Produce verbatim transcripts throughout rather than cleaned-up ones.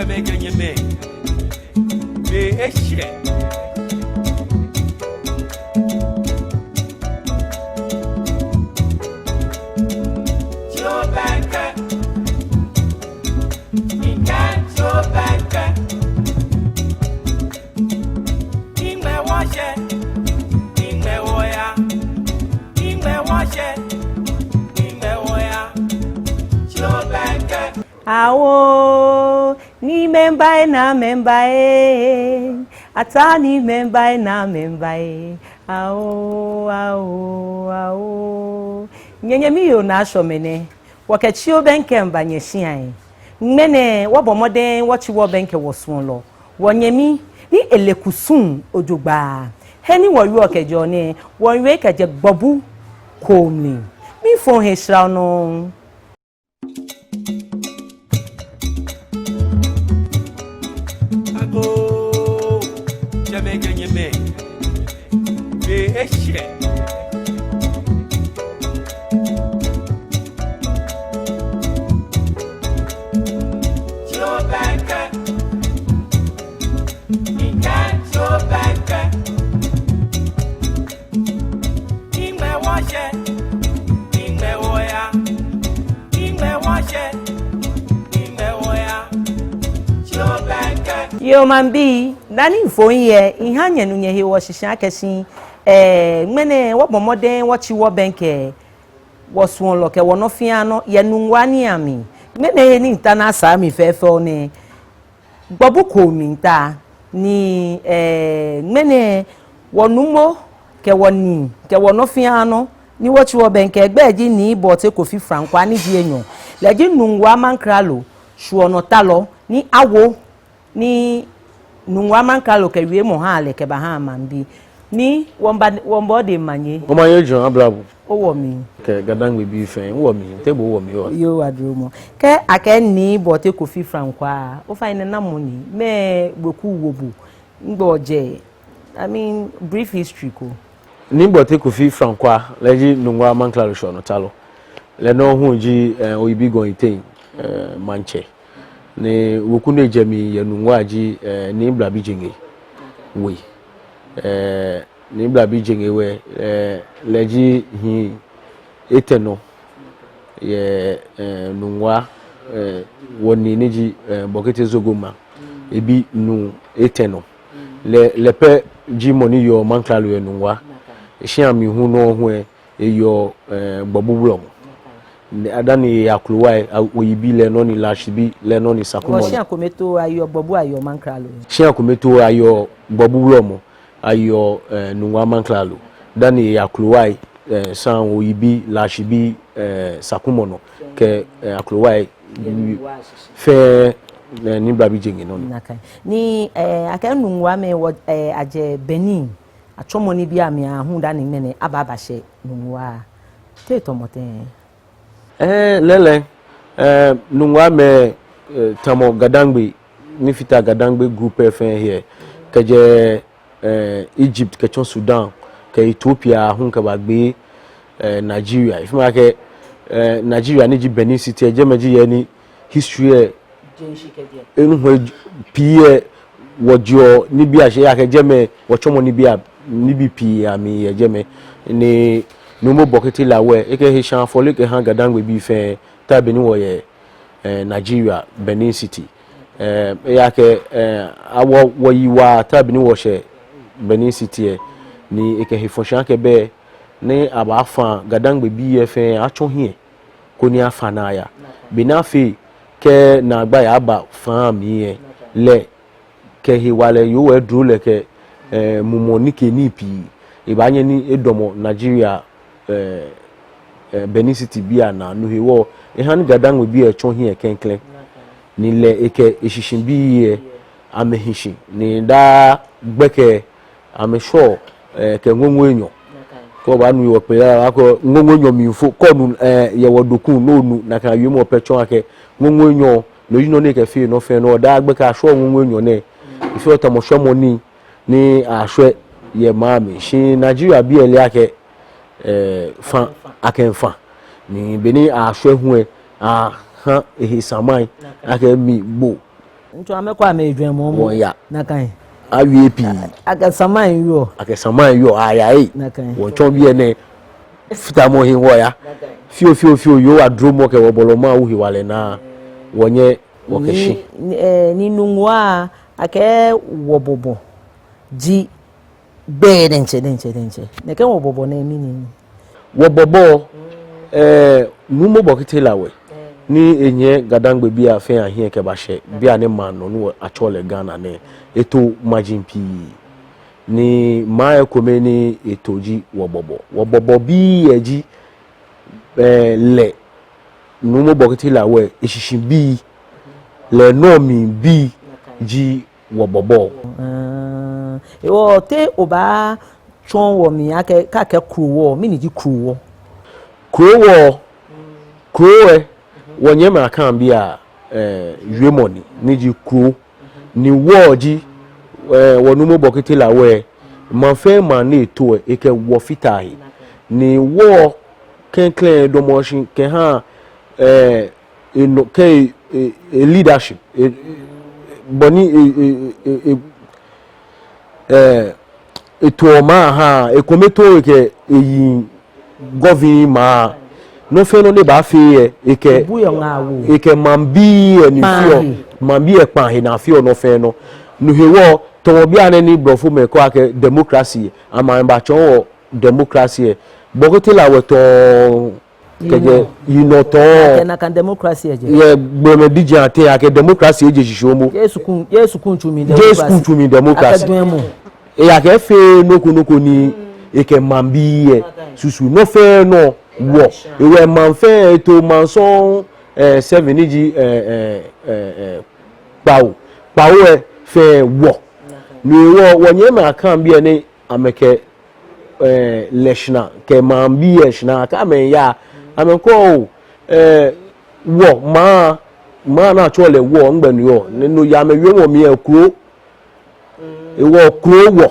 Mɛi kɛ nyɛmɛi, be eshɛ. Tsi obɛŋkɛ, mikɛɛ tsi obɛŋkɛ. Iŋmɛ wɔshɛ, iŋmɛ wɔya, iŋmɛ wɔshɛ, iŋmɛ wɔya. Tsi obɛŋkɛ. Awoo, ni mɛi baye, ni mɛi baye. Ataa ni mɛi baye, ni mɛi baye. Awoo, awoo, awoo. Nyɛnyɛmi yoo Naa Shɔmɛnɛ, wɔkɛ Tsi obɛŋkɛ miiba nyɛshĩai. Ŋmɛnɛ wɔbɔ mɔdɛŋ wɔtsi wɔbɛŋkɛ wɔsuɔlɔ, wɔnyɛmi ni ele kusum jogbaŋŋ. He ni wɔwieɔ kɛjɛɔ nɛɛ, wɔmiiwie kɛjɛ Gbɔbu koo mli. Miifo he shra nɔ. Agoo, tsɛmɛi kɛ nyɛmɛi, be eshɛ. Tsi obɛŋkɛ, mikɛɛ tsi obɛŋkɛ. Iŋmɛ wɔshɛ, iŋmɛ wɔya, iŋmɛ wɔshɛ, iŋmɛ wɔya. Tsi obɛŋkɛ. Yoo, maŋbii, dani mifo hiɛ miha nyɛnu nyɛhe wɔshishi akɛ shi, eh, ŋmɛnɛ wɔbɔ mɔdɛŋ wɔtsi wɔbɛŋkɛ wɔsuɔlɔ kɛ wɔnɔ fɛɛ nɔ yɛ Nungua nii amli. Ŋmɛnɛ he ni mita ni asaa mi fɛfɛo nɛɛ, Gbɔbu koo mli mita ni, eh, ŋmɛnɛ wɔnuumo kɛ wɔnii kɛ wɔnɔ fɛɛ nɔ ni wɔtsi wɔbɛŋkɛ, egbɛi ji Nii Bortey Kofi Frankwah ni ji enyɔ. Lɛ ji Nungua Mankralo suɔlɔtalɔ ni awo ni Nungua Mankralo kɛ wiemɔ ha lɛ kɛbaha maŋbii. Ni wɔmiiba, wɔmiiba odɛŋ omanye. Omanye jogbaŋŋ, abla bo. Owɔ mli. Kɛ Ga-Dangme bii fɛɛ, owɔ mli, te bo owɔ mli, owɔ. Yoo, wadromɔ. Kɛ akɛɛ Nii Bortey Kofi Frankwah, ofainɛ namɔ ni, mɛɛ weku owo bo, nɛgbɛ ojɛ, I mean, brief history ko. Nii Bortey Kofi Frankwah, lɛ ji Nungua Mankralo suɔlɔtalɔ. Lɛ nɔŋŋ hu ji, eh, Oyibi Gɔŋ Iteŋ, eh, maŋtsɛ. Ni weku ni jɛ mli yɛ Nungua ji, eh, Nii Blabi Jenge We. Eh, Nii Blabi Jenge We, eh, lɛ ji hii etɛ nɔ yɛ, eh, Nungua, eh, wɔnii ni ji, eh, Bɔkete Zogo Maŋ, ebi nuu etɛ nɔ. Lɛ, lɛ pɛ ji mɔ ni yɔɔ Mankralo yɛ Nungua. Eshia mli hu nɔŋŋ hu lɛ, eyɔɔ, eh, Gbɔbu Wulɔmɔ. Ni dani eya Akrowai, a, Oyibi lɛ nɔ ni, Lashi bi lɛ nɔ ni, Sakumɔnɔ. Shia kome too ayɔɔ Gbɔbu ayɔɔ Mankralo. Shia kome too ayɔɔ Gbɔbu Wulɔmɔ, ayɔɔ, eh, Nungua Mankralo. Dani eya Akrowai, eh, San, Oyibi, Lashi bi, eh, Sakumɔnɔ, kɛ, eh, Akrowai fɛɛ, eh, Nii Blabi Jenge nɔ ni. Nakai. Ni, eh, akɛɛ Nungua mɛi wɔ, eh, ajɛ Benin, atsɔmɔ nibii amli aahu dani ŋmɛnɛ aba abashɛ Nungua. Te tamɔ tɛŋŋ? Eh, lɛɛlɛŋ, eh, Nungua mɛi, eh, tamɔ Ga-Dangme, ni fata Ga-Dangme group lɛ fɛɛ he, kɛjɛ, eh, Egypt, kɛtsɔ Sudan, kɛ Ethiopia hu kɛbagbe, eh, Nigeria. Efeɔ mi akɛ, eh, Nigeria ni ji Benin City, jɛmɛ ji he ni history lɛ, enu hu pii lɛ, wɔjieɔ nibii ashishi, ejaakɛ jɛmɛ wɔtsɔmɔ nibii a, nibii pii amli yɛ jɛmɛ. Ni Nuumo Bɔkete Lawɛ, ekɛ ehe shaa afɔle kɛha Ga-Dangme bii fɛɛ, tamɔ bɔ ni wɔyɛ, eh, Nigeria, Benin City. Eh, ejaakɛ, eh, awɔ, wɔyi waa tamɔ bɔ ni wɔshɛ Benin City lɛ. Ni ekɛ ehe fɔ shi akɛ bɛ ni abaafa Ga-Dangme bii lɛ fɛɛ atsɔ hiɛ, koni afa naa aya. Bɔ ni afee kɛ naagba yaaba faa mli lɛ, lɛ kɛ hewalɛ yoo lɛ edro lɛ kɛ, eh, mumɔ nikeenii pii. Ebaanyɛ ni edamɔ Nigeria, eh, eh, Benin City bii anaa, no hewɔ eha ni Ga-Dangme bii lɛ tsɔ hiɛ klɛŋklɛŋ. Ni lɛ ekɛ eshishi bii lɛ amɛhi shi. Ni daa gbɛkɛ amɛshɛɔ, eh, kɛ ŋoŋo enyɔ. Kɛ obaanu yɛ wɔkpee lɛ, akɛɔ ŋoŋo enyɔ mli fo, kɛ onu, eh, yɛ wɔ Doku, ni onu nakai wiemɔ pɛ, tsɔɔ akɛ ŋoŋo enyɔ, no ji nɔ ni ekɛfeɔ nɔ fɛɛ nɔ, daa gbɛkɛ ashɛɔ ŋoŋo enyɔ nɛɛ. Efeɔ tamɔ shwɛmɔ nii ni ashwɛɔ yɛ maŋ mli. Shi Nigeria bii lɛ le akɛ, eh, fa, akɛmiifa. Ni bɔ ni ashwɛɔ hu lɛ, aha ehe samai akɛ mi bo Ŋtsɔ amɛkɔ amɛjwɛŋmɔ mɔ. Wɔya. Nakai. Awie pii. Akɛ sama ŋ yɔɔ. Akɛ sama ŋ yɔɔ, aya ei. Nakai. Wɔtsɔ biɛ nɛɛ. Fitamɔ he wɔya. Nakai. Fioo, fioo, fioo, yoo wa duromɔ kɛ wɔbɔlɔ Mawu hewalɛ naa. Wɔnyɛ, wɔkɛ shi. Ni, ni, eh, ni Nungua, akɛ wɔbɔbɔ. Ji gbɛ diɛŋtsɛ, diɛŋtsɛ, diɛŋtsɛ. Nɛkɛ wɔbɔbɔ nɛɛ mɛni? Wɔbɔbɔ, eh, Nuumo Bɔkete Lawɛ, ni enyɛ Ga-Dangme bii afɛɛ ahiɛ kɛbashɛ bianɛ maŋ nɔ ni atsɛɔ lɛ Ghana nɛɛ, eto maji pii. Ni maŋ ekome ni eto ji wɔbɔbɔ. Wɔbɔbɔ bii lɛ ji, eh, lɛ Nuumo Bɔkete Lawɛ eshishi bii, lɛ nɔmiibii ji wɔbɔbɔ. Ah, ewɔ te obaatsɔɔ wɔ mli akɛ, kɛ akɛɛ Krowɔ, mɛni ji Krowɔ? Krowɔ, Krowɔ, wɔnyɛmimɛi Akanbii a, eh, wiemɔ ni, ni ji Kro. Ni wɔ ji, eh, wɔ Nuumo Bɔkete Lawɛ, maŋ fɛɛ maŋ ni eto lɛ, ekɛ wɔ fitaa he. Ni wɔ klɛŋklɛŋ damɔ shi kɛha, eh, enɔ, kɛ e, e, e leadership, e, bɔ ni e, e, e, e, eh, etoɔ maŋ ha, ekome too ekɛ eyi govern maŋ. Nɔ fɛɛ nɔ ni ebaafee lɛ, ekɛ, ebu yɛ ŋaa wo. Ekɛ maŋbii lɛ ni kpaa feɔ, he. Maŋbii lɛ kpaa he ni afeɔ nɔ fɛɛ nɔ. No hewɔ, tamɔ bianɛ ni blɔfomɛi kɛɔ akɛ democracy lɛ, amɛbatsɔɔ wɔ democracy lɛ. Bɔkete Lawɛ tɔɔ kɛjɛ yinɔ tɔɔ. Akɛ nakai democracy lɛ jɛ. Yɛ gbɔmɛi diɛŋtsɛ ateŋ akɛ democracy lɛ je shishiumɔ. Jeee sukuu, jeee sukuu tsu mli democracy. Jeee sukuu tsu mli democracy. Akɛ jwɛŋmɔ. Eya kɛ efee nɔ ko nɔ ko ni ekɛ maŋbii lɛ susu nɔ fɛɛ nɔ wɔ. Ewɔ maŋ fɛɛ eto maŋ sɔŋŋ, eh, seven ni ji, eh, eh, eh, eh, kpawo. Kpawo lɛ fɛɛ wɔ. No hewɔ wɔnyɛmimɛi Akanbii lɛ ni amɛkɛ, eh, lɛ shina, kɛ maŋbii lɛ shina, kɛ amɛya, amɛkɛɔ oo, eh, wɔ, maŋ, maŋ ni atsɛɔ lɛ wɔ, nɛgbɛ ni yɔɔ, ni no yɛ amɛwiemɔ mli lɛ Kro. Ewɔ Krowɔ.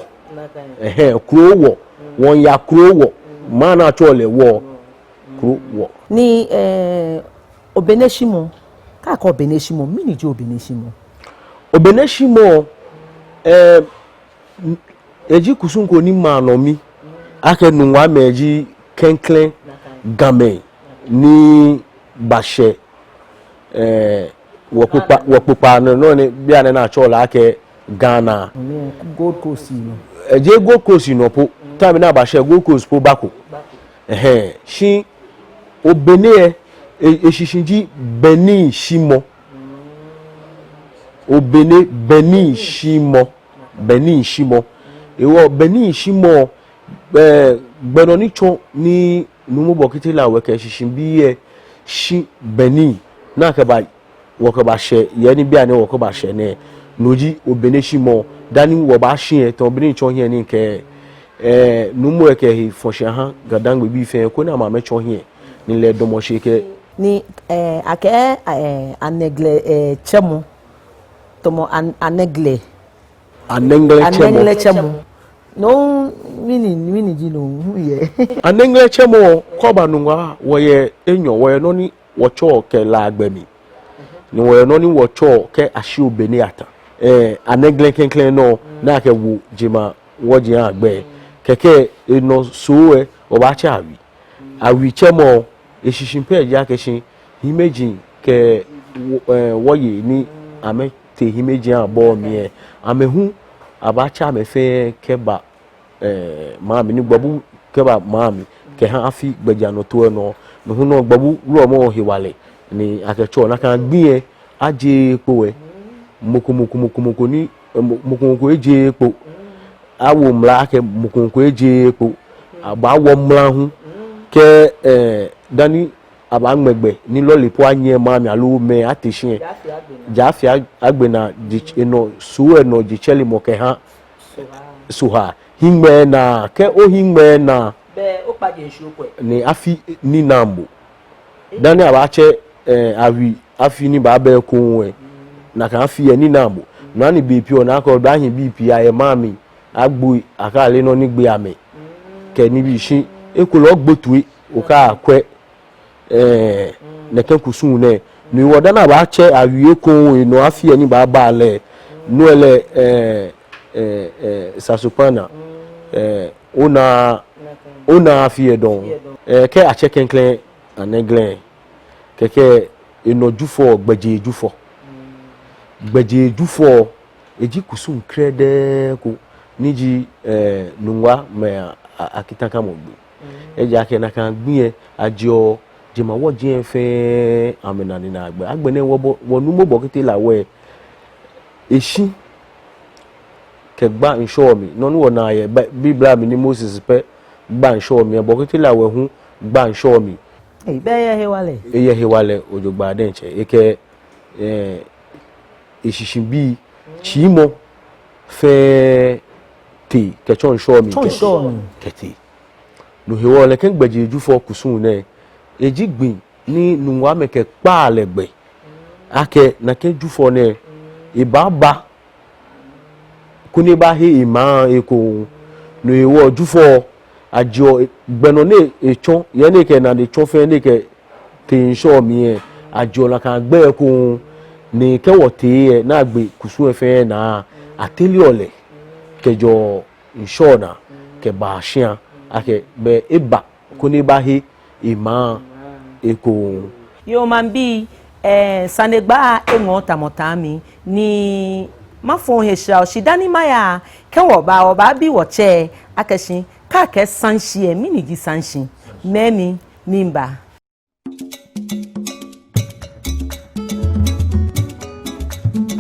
Ɛhɛɛ, Krowɔ. Wɔya Krowɔ. Maŋ ni atsɛɔ lɛ wɔ. Krowɔ. Ni, eh, Obeneshimɔ, kɛ akɛɛ Obeneshimɔ, mɛni ji Obeneshimɔ? Obeneshimɔ, eh, eji kusum ko ni ma nɔ mi akɛ Nungua mɛi ji klɛŋklɛŋ Gamɛi ni bashɛ, eh, wɔkpokpaa, wɔkpokpaa nɔ, nɔ ni bianɛ ni atsɛɔ lɛ akɛ Ghana. Gold Coast nɔ. Ejeee Gold Coast nɔ po. Time ni abashɛ Gold Coast po bako. Ɛhɛɛ, shi Obene lɛ, e, eshishi ji Benishimɔ. Obene, Benishimɔ. Benishimɔ. Ewɔ Benishimɔ, eh, gbɛ nɔ ni tsɔ ni Nuumo Bɔkete Lawɛ kɛ eshishibii lɛ shi Beni, ni akɛba, wɔkɛbashɛ, yɛ ni bianɛ wɔkɛbashɛ nɛɛ, no ji Obeneshimɔ. Dani wɔbaashi lɛ, tamɔ bɔ ni mitsɔ hiɛ ni mikɛɛ, eh, Nuumo lɛ kɛ ehe fɔ shi aha Ga-Dangme bii fɛɛ, koni amɛ amɛtsɔ hiɛ, ni lɛ edamɔ shi kɛ. Ni, eh, akɛɛ, eh, Anɛŋlɛ, eh, tsɛmɔ, tamɔ An-, Anɛŋlɛ. Anɛŋlɛ tsɛmɔ. Anɛŋlɛ tsɛmɔ. No, mɛni, mɛni ji no, hu yɛ. Anɛŋlɛ tsɛmɔ, kɛ oba Nungua, wɔyɛ enyɔ, wɔyɛ nɔ ni wɔtsɛɔ kɛ La gbɛ mli. Ni wɔyɛ nɔ ni wɔtsɛɔ kɛ ashi Obene ata. Eh, Anɛŋlɛ klɛŋklɛŋ nɔ, ni akɛwo jemawɔji agbɛ. Kɛkɛ enɔ soo lɛ, wɔbaatsɛ Awi. Awi tsɛmɔ, eshishi pɛ ji akɛ shi, hiimeji kɛ wɔ-, eh, wɔyei ni amɛtee hiimeji abɔ mli lɛ, amɛ hu abaatsɛ amɛ fɛɛ kɛba, eh, maŋ mli ni gbɔbu kɛba maŋ mli, kɛha afi gbɛjianɔtoo lɛ nɔ, no hu nɔ gbɔbu wulɔmɔ hewalɛ ni akɛtsɛɔ nakai gbi lɛ, ajeee kpo lɛ. Mɔ ko mɔ ko mɔ ko mɔ ko ni, eh, mɔ, mɔ ko mɔ ko ejeee kpo. Awo mla akɛ mɔ ko mɔ ko ejeee kpo. Abaawɔ mla hu. Kɛ, eh, dani abaaŋmɛ gbɛ, ni lɔle po anyiɛ maŋ mli aloo mɛi ate shi lɛ, ja afi agbe naa, je, enɔ soo lɛ nɔ jetsɛremɔ kɛha Sohaa. Hiŋmɛi naa, kɛ ohiŋmɛi naa, ni afi ninaa bo. Dani abaatsɛ, eh, Awi afi ni baaba ekoŋŋ lɛ, nakai afi lɛ ninaa bo. No hewɔ ni bei pii lɛ, ona akɛ obahi bii pii ayɛ maŋ mli, agboi, akɛ aleee nɔ ni gbe amɛ. Kɛ nibii shi, ekolɛ ogbo toi, okɛyakwɛ, eh, nɛkɛ kusum nɛɛ. Ni wɔ dani abaatsɛ awie ekoŋŋ, enɔ afi lɛ ni baaba lɛ, no lɛ, eh, eh, eh, Sasukpana, eh, ona, ona afi lɛ dɔŋŋ. Eh, kɛ atsɛ klɛŋklɛŋ Anɛŋlɛ, kɛkɛ enɔ Jufɔ, Gbɛjee Jufɔ. Gbɛjee Jufɔ, eji kusum krɛdɛɛ ko ni ji, eh, Nungua mɛi a, a, akitaŋkamɔ gbi. Ejaakɛ nakai gbi lɛ, ajɛɔ jemawɔji lɛ fɛɛ amɛnane naagbee. Agbɛnɛ wɔbɔ, wɔnuumo Bɔkete Lawɛ, eshi kɛgba ŋshɔ mli. Nɔ ni wɔna yɛ Bi-, Biblia mli ni Moses pɛ gba ŋshɔ mli lɛ, Bɔkete Lawɛ hu gba ŋshɔ mli. Ei, bɛ eyɛ hewalɛ. Eyɛ hewalɛ jogbaŋŋ diɛŋtsɛ. Ekɛ, eh, eshishibii, tsiimɔ fɛɛ tee kɛtsɔ ŋshɔ mli. Tsɔ kɛ-, ŋshɔ mli. Kɛtee. No hewɔ lɛ kɛ Gbɛjee Jufɔ kusum nɛɛ, eji gbi ni Nungua mɛi kɛkpaa lɛ gbɛ akɛ nakai Jufɔ nɛɛ ebaaba koni ebahe emaŋ ekoŋŋ. No hewɔ Jufɔ, ajɛɔ gbɛ nɔ ni etsɔ, yɛ ni ekɛ enane tsɔ fɛɛ ni ekɛtee ŋshɔ mli lɛ, ajɛɔ nakai gbɛ lɛ ekoŋŋ. Ni kɛ wɔtee lɛ, naagbee kusum lɛ fɛɛ naa, atereɔ lɛ kɛjɛɔ ŋshɔ naa kɛbaa shia akɛ bɛ eba koni ebahe emaŋ ekoŋŋ. Yoo, maŋbii, eh, sanegbaa eŋɔɔ tamɔ ta mli, ni mafo he shra shi dani maya, kɛ wɔba, wɔbaabi wɔtsɛ akɛ shi, kɛ akɛɛ Sanshi lɛ, mɛni ji Sanshi? Mɛni, miiba.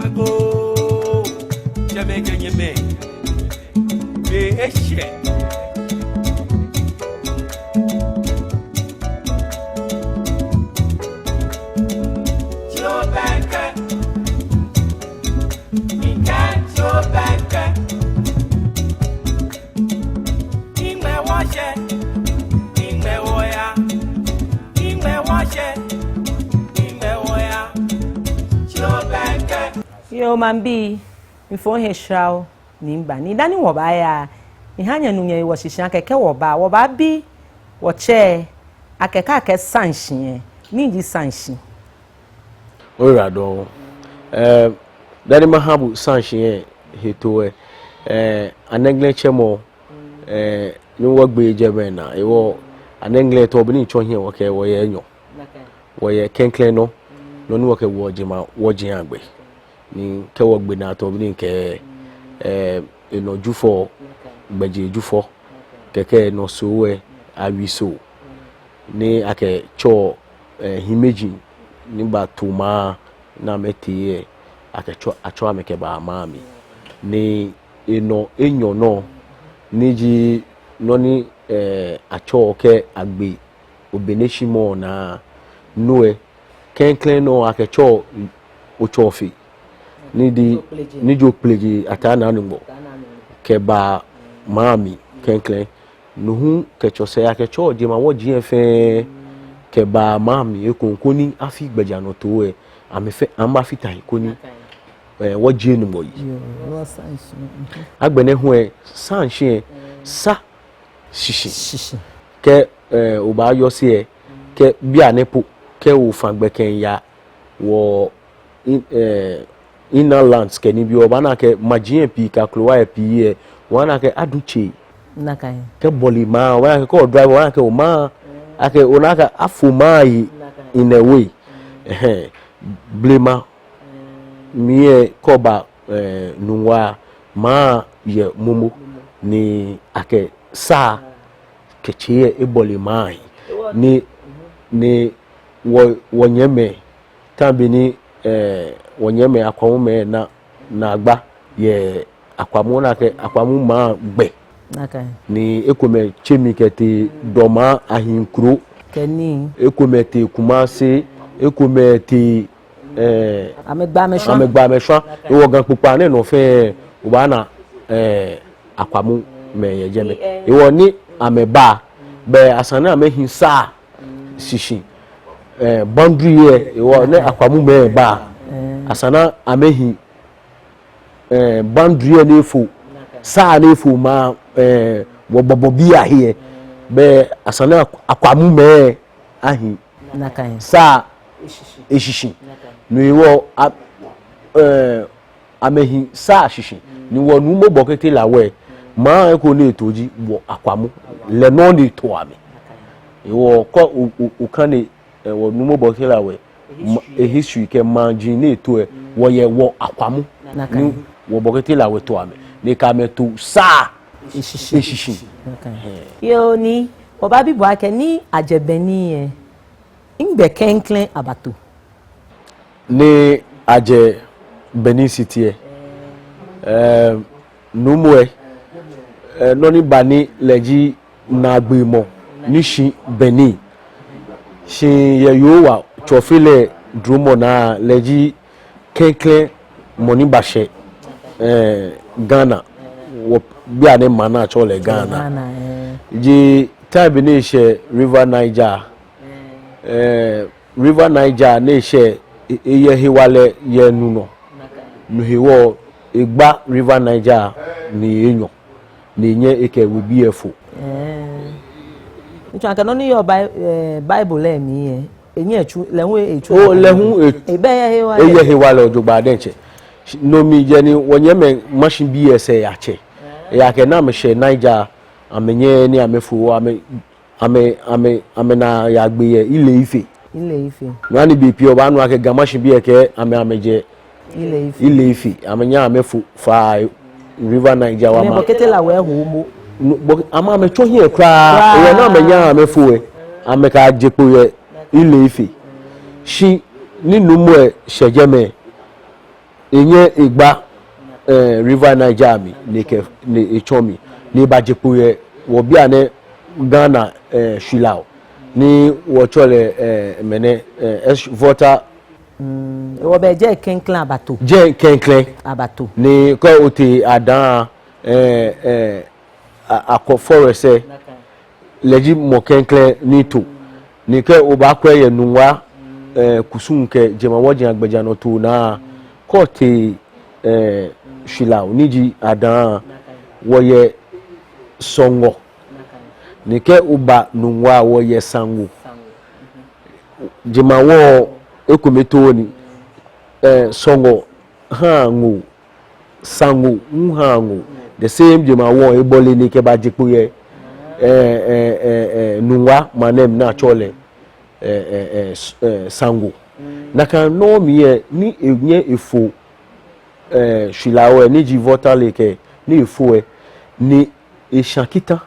Agoo, jɛmɛ kɛ nyɛmɛi, be eshɛ. Tsi obɛŋkɛ, mikɛɛ tsi obɛŋkɛ. Iŋmɛ wɔshɛ, iŋmɛ wɔya, iŋmɛ wɔshɛ, iŋmɛ wɔya. Tsi obɛŋkɛ. Yoo, maŋbii, mifo he shra ni miba. Ni dani wɔbaaya, miha nyɛnu nyɛyi wɔshishi akɛ kɛ wɔba, wɔbaabi wɔtsɛ akɛ kɛ akɛɛ Sanshi lɛ, mɛni ji Sanshi? Oyiwaladɔŋŋ. Eh, dani maha bo Sanshi lɛ hetoo lɛ, eh, Anɛŋlɛ tsɛmɔ, eh, ni wɔgbe jɛmɛ naa, ewɔ Anɛŋlɛ tɔ beni mitsɔ hiɛ wɔkɛɛ wɔyɛ enyɔ. Wɔyɛ klɛŋklɛŋ nɔ, nɔ ni wɔkɛwoɔ jemawɔji lɛ agbɛ. Ni kɛ wɔgbe naa tɔ beni mikɛɛ, eh, enɔ Jufɔ, Gbɛjee Jufɔ, kɛkɛ enɔ Soo lɛ, Awi Soo. Ni akɛtsɛɔ, eh, hiimeji ni bato maŋ ni amɛtee lɛ, akɛtsɛɔ, atsɛɔ amɛ kɛbaa maŋ mli. Ni enɔ enyɔ nɔ, ni ji nɔ ni, eh, atsɛɔ kɛ agbe Obeneshimɔ naa, no lɛ, klɛŋklɛŋ nɔ akɛtsɛɔ Otsɔfe, ni ji, ni ji Okpleje Ataa Naa Nyɔŋmɔ, kɛbaa maŋ mli klɛŋklɛŋ. No hu kɛtsɔ sɛɛ akɛtsɛɔ jemawɔji lɛ fɛɛ kɛbaa maŋ mli ekoŋŋ koni afi gbɛjianɔtoo lɛ, amɛfɛɛ amɛbafata he koni, eh, wɔjie Nyɔŋmɔ yi. Yoo, wɔ Sanshi. Mhm. Agbɛnɛ hu lɛ, Sanshi lɛ, sa shishi. Shishi. Kɛ, eh, obaayɔse lɛ, kɛ bianɛ po, kɛ ofã gbɛ kɛya wɔ in-, eh, inner lands kɛ nibii, obaana akɛ maji lɛ pii kɛ akrowa lɛ pii lɛ, obaana akɛ adu tsei. Nakai. Kɛ bɔle maŋ, obaana akɛ kɛ o drive, obaana akɛ o maŋ, akɛ ona akɛ afo maŋ yi in a way. Ɛhɛɛ, blema mli lɛ kɛ oba, eh, Nungua, maŋ yɛ momo, ni akɛ sa kɛ tsei lɛ ebɔle maŋ yi. Ni, ni wɔ, wɔnyɛmimɛi, tamɔ bɔ ni, eh, wɔnyɛmimɛi Akwamumɛi lɛ na, naagba yɛ Akwamu, ona akɛ Akwamu maŋ gbɛ. Nakai. Ni ekomɛi tsɛ mli kɛtee Dɔma Ahinkro. Kɛ nii. Ekomɛi tee Kumasi, ekomɛi tee, eh, amɛgba amɛshwa. Amɛgba amɛshwa. Ewɔ Ga kpokpaa nɛɛ nɔ fɛɛ, obaana, eh, Akwamumɛi yɛ jɛmɛ. Ewɔ ni amɛba, bɛ esa ni amɛhi sa shishi, eh, boundary lɛ, ewɔ ni Akwamumɛi ba, esa ni amɛhi, eh, boundary lɛ ni efo, sa ni efo maŋ, eh, wɔ Bɔbɔbii ahe lɛ, bɛ esa ni Ak-, Akwamumɛi ahi. Nakai. Sa eshishi. No hewɔ a, eh, amɛhi saa shishi. Ni wɔ Nuumo Bɔkete Lawɛ, maŋ eko ni eto ji wɔ Akwamu. Lɛ nɔ ni eto amɛ. Hewɔ kɛ o, o, okane, eh, wɔ Nuumo Bɔkete Lawɛ, ma, e history kɛ maji ni eto lɛ, wɔyɛ wɔ Akwamu. Ni wɔ Bɔkete Lawɛ to amɛ. Ni ekɛ amɛ to saa eshishi. Yoo, ni wɔbaabi bo akɛ ni ajɛ Benin lɛ, nɛgbɛ klɛŋklɛŋ abato? Ni ajɛ Benin City lɛ, eh, Nuumo lɛ, eh, nɔ ni ba ni lɛ ji naagbee mɔ ni shi Benin. Shi yɛ Yehowa tsɔfelɛ dromɔ naa lɛ ji klɛŋklɛŋ mɔ ni bashɛ, eh, Ghana. Wɔ bianɛ maŋ ni atsɛɔ lɛ Ghana. Ghana, eh. Eji time ni eshɛ River Niger, eh, River Niger ni eshɛ, e, eyɛ hewalɛ yɛ nu nɔ. No hewɔ egba River Niger ni enyɔ, ni enyɛ ekɛ ewebii lɛ fo. Eh. Etsɔɔ akɛ nɔ ni yɔɔ Bi-, eh, Bible lɛ mli lɛ, enyɛ etsu, lɛ hu etsu. Oo, lɛ hu e-, ebɛ yɛ hewalɛ. Eyɛ hewalɛ jogbaŋŋ diɛŋtsɛ. No mli jɛ ni wɔnyɛmimɛi Mashibii lɛ sɛɛ yatsɛ. Ejaakɛ ni amɛshɛ Niger, amɛnyɛ ni amɛfo, amɛ amɛ, amɛ, amɛnaa yagbe yɛ Ile Ife. Ile Ife. No hewɔ ni bei pii obaanu akɛ Ga Mashibii lɛ kɛ amɛ, amɛjɛ Ile Ife. Ile Ife. Amɛnyɛɛɛ amɛfo faa River Niger wa ma. Bɔkete Lawɛ hu momo. No, bɔ-, amɛ, amɛtsɔ hiɛ kwraa. Kwraa. Hewɔ ni amɛnyɛɛɛ amɛfo lɛ, amɛkɛje kpo yɛ Ile Ife. Shi ni Nuumo lɛ shɛ jɛmɛ, enyɛ egba, eh, River Niger mli, ni ekɛ, ni etsɔ mli, ni ebaje kpo yɛ wɔ bianɛ Ghana, eh, shwilao, ni wɔtsɛɔ lɛ, eh, mɛnɛ, eh, Esh-, Volta. Mm, hewɔ bɛ jɛi klɛŋklɛŋ abato. Jɛi klɛŋklɛŋ. Abato. Ni kɛ otee Adan, eh, eh, a-, Akɔ forest lɛ, lɛ ji mɔ klɛŋklɛŋ ni to. Ni kɛ obaakwɛ yɛ Nungua, eh, kusum kɛ jemawɔji agbɛjianɔtoo naa, kɛ otee, eh, shwilao ni ji Adan, wɔyɛ Sɔŋɔ. Ni kɛ oba Nungua, wɔyɛ Saŋo. Jemawɔŋ ekome too ni, eh, Sɔŋɔ haa Ŋoo, Saŋo hu haa Ŋoo. The same jemawɔŋ ebɔle ni ekɛbaje kpo yɛ, eh, eh, eh, eh, Nungua maŋ nɛɛ mli ni atsɛɔ lɛ, eh, eh, eh, S-, eh, Saŋo. Nakai nɔŋŋ mli lɛ ni enyɛ efo, eh, shwilao lɛ ni ji Volta Lake lɛ, ni efo lɛ, ni eshã kita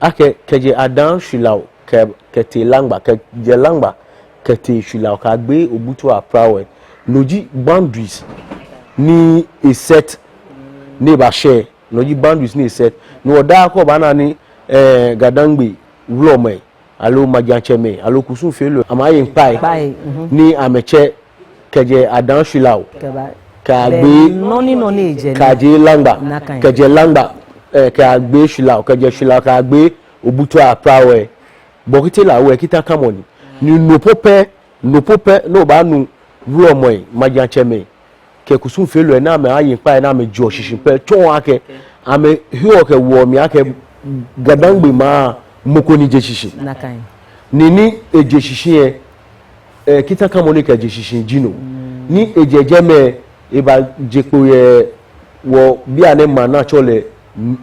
akɛ kɛjɛ Adan shwilao kɛ, kɛtee Langba, kɛjɛ Langba kɛtee shwilao kɛyagbe Obutu Aprao lɛ. No ji boundaries ni e-set ni ebashɛ. No ji boundaries ni e-set. Ni wɔ daa kɛ obaana ni, eh, Ga-Dangme wulɔmɛi, aloo majiatsɛmɛi, aloo kusumfeelɔi, amɛaaye ŋkpai, ŋkpai, mhm, ni amɛtsɛ kɛjɛ Adan shwilao kɛba, kɛyagbe, bɛ nɔ ni, nɔ ni ejɛ ni, kɛje Langba, nakai, kɛjɛ Langba, eh, kɛyagbe shwilao, kɛjɛ shwilao kɛyagbe Obutu Aprao lɛ. Bɔkete Lawɛ, kitakamɔ ni. Ni no po pɛ, no po pɛ ni obaanu wulɔmɛi, majiatsɛmɛi kɛ kusumfeelɔi ni amɛaaye ŋkpai ni amɛjeɔ shishi pɛ, tsɔɔ akɛ amɛheɔ kɛwoɔ mli akɛ Ga-Dangme maŋ, mɔ ko ni je shishi. Nakai. Ni, ni eje shishi lɛ, eh, kitakamɔ ni kɛje shishi ji no. Mm. Ni ejɛ jɛmɛ, ebaje kpo yɛ wɔ bianɛ maŋ ni atsɛɔ lɛ,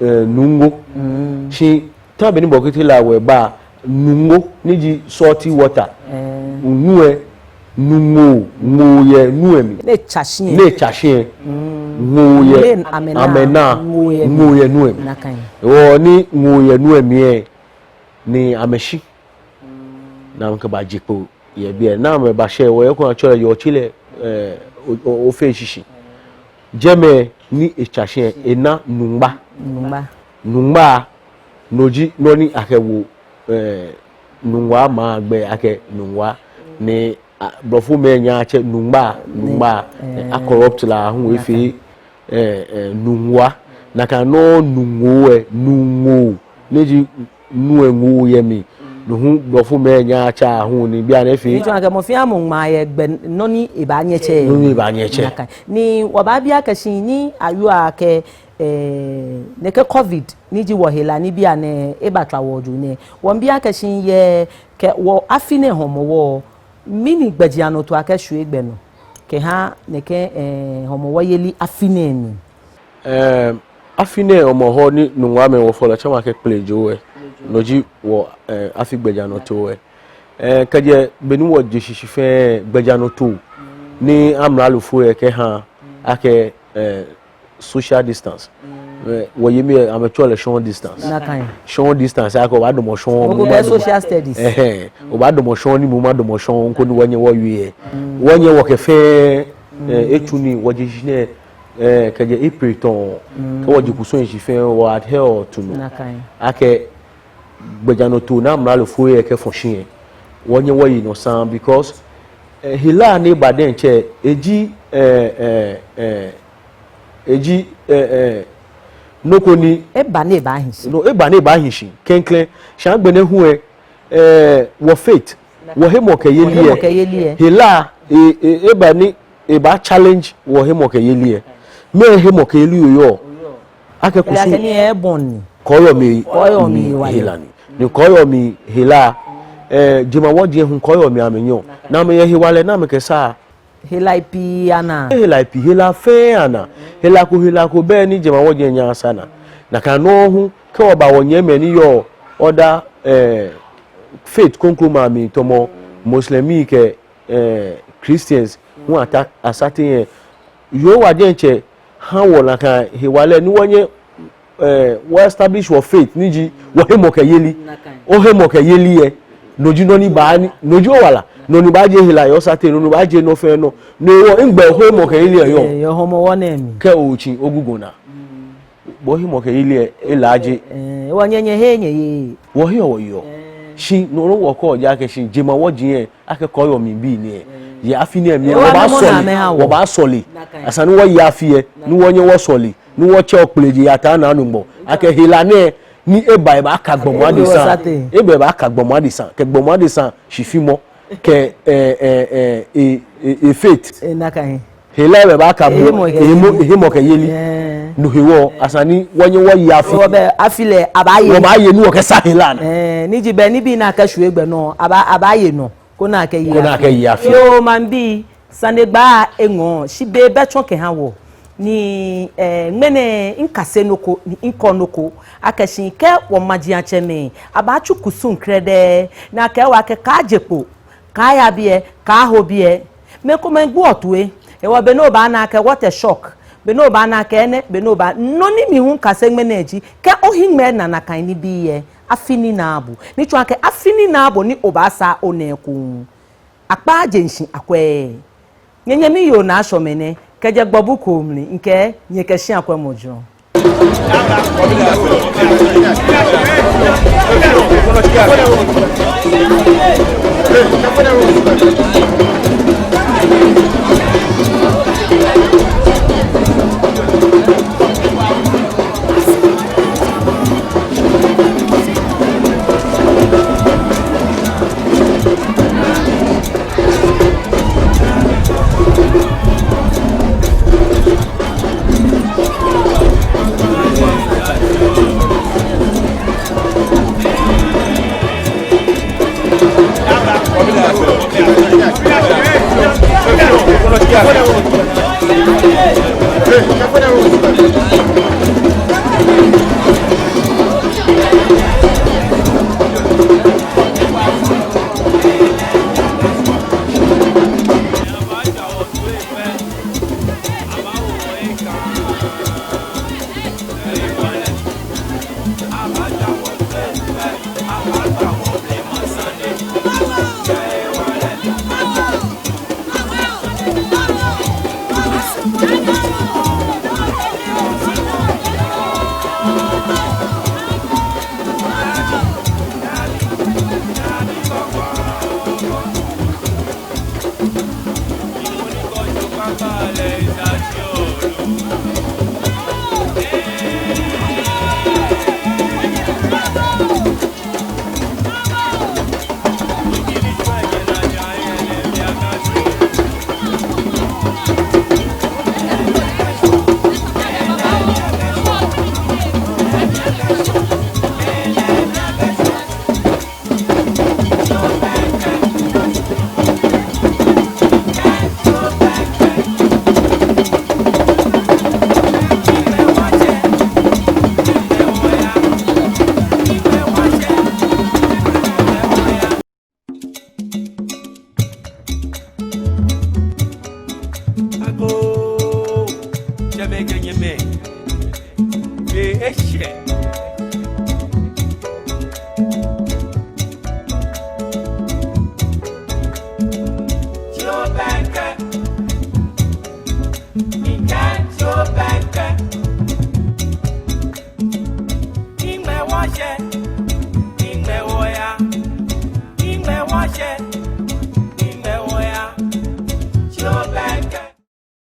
eh, Nungo. Mm. Shi tamɔ bɔ ni Bɔkete Lawɛ ba, Nungo, ni ji salty water. Eh. Nu lɛ, nu ŋoo, ŋoo yɛ nu lɛ mli. Ni etsa shi lɛ. Ni etsa shi lɛ. Mm. Ŋoo yɛ, ni amɛnaa, amɛnaa, ŋoo yɛ, ŋoo yɛ nu lɛ mli. Nakai. Hewɔ ni ŋoo yɛ nu lɛ mli lɛ, ni amɛshi. Mm. Ni amɛkɛbaje kpo yɛ biɛ. Ni amɛbashɛ, wɔ yɛ ko ni atsɛɔ lɛ Yɔɔ Tsi lɛ, eh, o, o, Ofei shishi. Jɛmɛ ni etsa shi lɛ, ena Nungba. Nungba. Nungba, no ji nɔ ni akɛwo, eh, Nungua maŋ gbɛi akɛ Nungua. Ni, ah, blɔfomɛi nyɛɛɛ atsɛ Nungba, Nungba, eh, a-corrupt lɛ aahu efee, eh, eh, Nungua. Nakai nɔŋŋ Nungoo lɛ, Nungoo, ni ji nu lɛ ŋoo yɛ mli. No hu blɔfomɛi nyɛɛɛ atsɛ aahu ni bianɛ efee. Ni tsɔɔ akɛ mɔ fɛɛ mɔ ŋmaa yɛ gbɛ nɔ ni ebaanyɛ atsɛ. Nɔ ni ebaanyɛ atsɛ. Nakai. Ni wɔbaabi akɛ shi ni ayɔɔ akɛ, eh, nɛkɛ covid ni ji wɔhela ni bianɛ ebatswa wɔ jogbaŋŋ nɛɛ. Wɔmiibi akɛ shi yɛ kɛ wɔ afi nɛɛ Hɔmɔwɔ, Mɛni gbɛjianɔtoo akɛshwie gbɛ nɔ kɛha nɛkɛ, eh, Hɔmɔwɔ yeli afi nɛɛ mli? Em, afi nɛɛ Hɔmɔwɔ ni Nungua mɛi wɔfɔlɔ tsɛmɔ akɛ Kplejoo lɛ, no ji wɔ, eh, afi gbɛjianɔtoo lɛ. Eh, kɛjɛ be ni wɔje shishi fɛɛ gbɛjianɔtoo ni amralofoi lɛ kɛha akɛ, eh, social distance. Eh, wɔyɛ mli lɛ, amɛtsɛɔ lɛ shɔŋŋ distance. Nakai. Shɔŋŋ distance, akɛ obaadamɔ shɔŋŋ, Ogo mɔ bɛ ma social studies. Ɛhɛɛ, obaadamɔ shɔŋŋ ni mɔ ma damɔ shɔŋŋ, koni wɔnyɛ wɔwie lɛ. Wɔnyɛ wɔkɛ fɛɛ, eh, etsu nii, wɔje shishi nɛɛ, eh, kɛjɛ April tɔŋŋ, kɛ wɔje kusum shishi fɛɛ, wɔ adhere to no. Nakai. Akɛ gbɛjianɔtoo ni amralofoi lɛ kɛfɔ shi lɛ, wɔnyɛ wɔye nɔ saŋŋ, because, eh, hela ni eba diɛŋtsɛ, eji, eh, eh, eh, eji, eh, eh, nɔ ko ni eba ni ebahi shi. No, eba ni ebahi shi klɛŋklɛŋ. Shi agbɛnɛ hu lɛ, eh, wɔ faith, wɔ hemɔkɛyeli lɛ, Hemɔkɛyeli lɛ. Hela, e, e, eba ni eba challenge wɔ hemɔkɛyeli lɛ. Mɛɛ hemɔkɛyeli oyɔɔ? Akɛ kusum. Akɛ ni ebɔi ni. Kɔɔyɔɔ mli, Kɔɔyɔɔ mli hewalɛ. Hela ni. Ni kɔɔyɔɔ mli hela, eh, jemawɔji lɛ hu kɔɔyɔɔ mli amɛnyɛɔ. Ni amɛyɛ hewalɛ ni amɛkɛsaa. Helai pii anaa. Helai pii, helai fɛɛ anaa. Hela ko, hela ko bɛ ni jemawɔji lɛ nyɛɛɛ asa naa. Nakai nɔŋŋ hu, kɛ wɔba wɔnyɛmimɛi ni yɔɔ other, eh, faith krokomɛi amli tamɔ Muslim kɛ, eh, Christians hu ata, asa teŋ lɛ. Yehowa diɛŋtsɛ ha wɔ nakai hewalɛ ni wɔnyɛ, eh, wɔ establish wɔ faith ni ji wɔ hemɔkɛyeli. Nakai. Ohemɔkɛyeli lɛ, no ji nɔ ni baa ni, no ji owala. Nɔ ni baaje hela yɛ osateŋ, nɔ ni baaje nɔ fɛɛ nɔ. No hewɔ, nɛgbɛ ohemɔkɛyeli lɛ yɔɔ? Eh, yɛ Hɔmɔwɔ nɛɛ mli. Kɛ otsi ogugɔ naa. Bo hemɔkɛyeli lɛ elaaje. Eh, wɔnyɛ nyɛhe nyɛye. Wɔheɔ wɔyeɔ. Eh. Shi no nɔŋŋ wɔkɛɔ ja akɛ shi jemawɔji lɛ, akɛ kɔɔyɔɔ mli bii nɛɛ. Yɛ afi nɛɛ mli, Yehowa wɔbaasɔle, namɔ na amɛha wɔ. Wɔbaasɔle. Nakai. Esa ni wɔye afi lɛ, ni wɔnyɛ wɔsɔle, ni wɔtsɛ Kplejoo Ataa Naa Nyɔŋmɔ. Akɛ hela nɛɛ ni eba, ebaaka gbɔmɔ adesa. Ebaaka gbɔmɔ adesa. Kɛ gbɔmɔ adesa shifimɔ. Kɛ, eh, eh, eh, e, e, e faith. Eh, nakai. Hela lɛ baaka bo, Ehemɔkɛyeli. Ehemɔ-, ehemɔkɛyeli. Eh. No hewɔ, esa ni wɔnyɛ wɔye afi. Wɔbɛ afi lɛ, abaaye. Wɔbaaye ni wɔkɛsa hela naa. Eh, ni ji bɛ nibii ni akɛshwie gbɛ nɔ, abaa-, abaaye nɔ, koni akɛye afi. Koni akɛye afi. Yoo, maŋbii, sanegbaa eŋɔɔ, shi be bɛ tsɔ kɛha wɔ. Ni, eh, ŋmɛnɛ mikase nɔ ko, ni mikɔ nɔ ko, akɛ shi kɛ wɔmajiatsɛmɛi abaatsu kusum krɛdɛɛ, ni akɛɛ wɔ akɛ kaaje kpo, kaaya biɛ, kaaho biɛ. Mɛi komɛi gboɔ toi. Hewɔ be ni obaana akɛ what a shock. Be ni obaana akɛ enɛ, be ni oba-, nɔ ni mi hu mikase ŋmɛnɛ ji, kɛ ohiŋmɛi na nakai nibii lɛ, afi ni naa bo. Ni tsɔɔ akɛ afi ni naa bo ni obaasaa onaa ekoŋŋ. Akpaa jeŋ shi akwɛ. Nyɛnyɛmi yoo Naa Shɔmɛnɛ, kɛjɛ Gbɔbu Koo mli, mikɛɛ nyɛkɛ shi akwɛmɔ jurɔ. Shit.